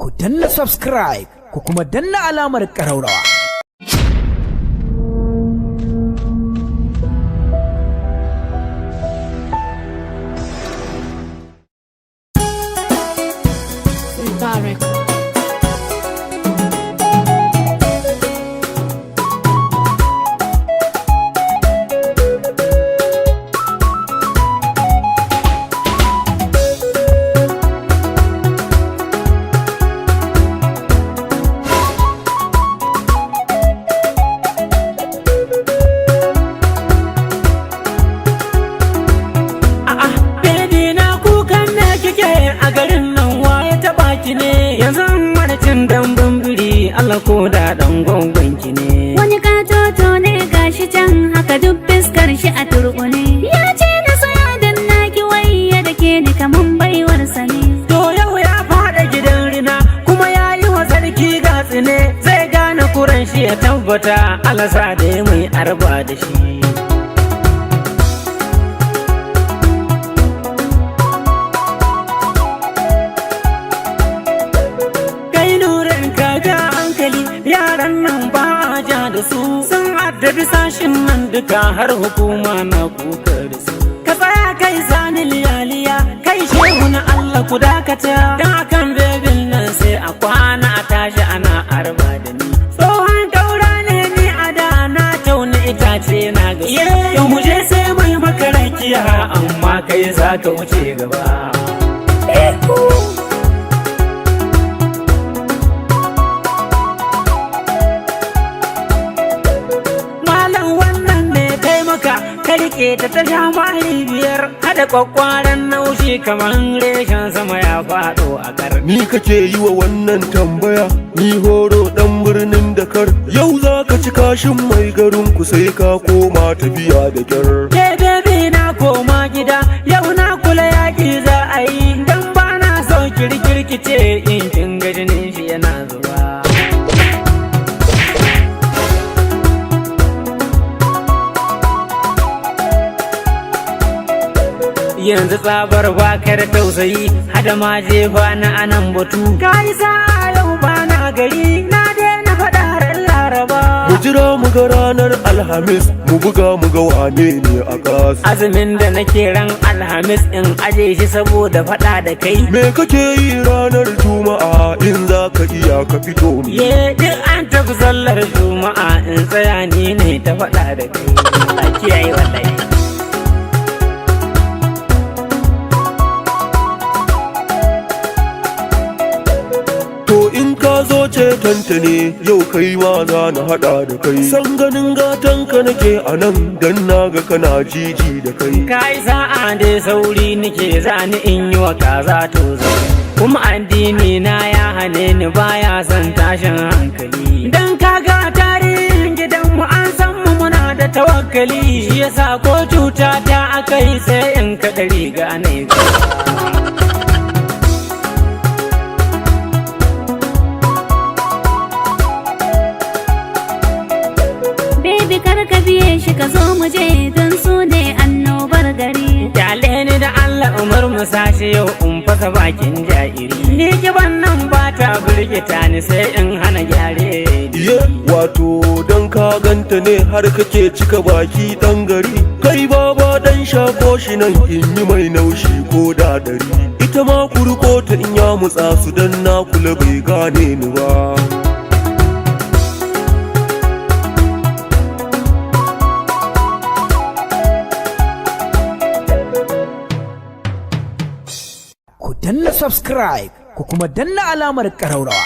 Ku danna subscribe, ku kuma danna alamar ƙaraurawa. Mubarak. A'a, baby na, kukan me kike a garin nan? Waye taɓa ki ne? Yanzu mana cin dambun biri, Allah ko da dan gwangwan ki ne. Wani katoto ne gashi can haka, duk fiskar shi a turbune. Ya ce na saya dan naki, wai da ke ni kaman baiwarsa ne. To yau ya faɗa gidan rina, kuma ya yi wa sarki gatsi ne, zai gane kuran shi, ya tabbata Allah sa da mai arba da shi. Kai nurin, ka ja hankali, yaran nan ba a ja da su, sun addabi sashin nan duka, har hukuma na kuka da su. Ka tsaya kai sani liyaliya, kai shehu na Allah, ku dakata, dan akan bebin nan sai a kwana a tashi ana arba da ni. Tsohon kaura ne ni, a da na tauna itace na ga yau mu je sai mai makarakiya, amma kai za ka wuce gaba. Malam, wannan ne taimaka ka rike ta, ta sha mari biyar, hada kwakwaran naushi kamar reshen sama ya faɗo a kar. Ni kake yi wa wannan tambaya? Ni horo dan birnin Dakar. Yau za ka ci kashin mai garin ku, sai ka koma tafiya da kyar. Ke baby, na koma gida, yau na kula yaƙi za a yi, dan ba na so kirkirkice in kin ga jinin shi yana zuba. Yanzu tsabar bakar tausayi, hada ma jefa na anan batu. Ka yi sa'a yau ba na gari, na daina faɗa ran Laraba. Mu jira mu ga ranar Alhamis, mu buga mu ga wane ne a kas. Azumin da nake ran Alhamis in aje shi saboda faɗa da kai. Me kake yi ranar Juma'a? In za ka iya ka fito mu. Ye, duk an tafi sallar Juma'a in tsaya ni ne ta faɗa da kai. Allah kiyaye wallahi. To in ka zo cetonta ne, yau kai ma za na haɗa da kai. San ganin gatan ka nake a nan, dan na ga kana jiji da kai. Ka yi sa'a dai, sauri nake zani in yi wa kaza to zai. Kuma addini na ya hane ni, baya son tashin hankali. Dan kaga tarihin gidanmu, an san mu muna da tawakkali. Shi yasa ko cuta ta aka yi, sai in kaɗa riga na yi. Baby, kar ka biye shi, ka zo mu je don su ne annobar gari. Kyale ni da Allah, Umar Musashi, yau in fasa bakin ja'iri. Ni kiban nan ba ta birgita ni, sai in hana gyare. Iye, wato don ka ganta ne har kake cika baki dan gari. Kai baba, dan shafo shi nan in yi mai naushi ko da dari. Ita ma kurko ta in ya mutsa su, dan na kula bai gane ni ba. Ku danna subscribe, ku kuma danna alamar ƙaraurawa.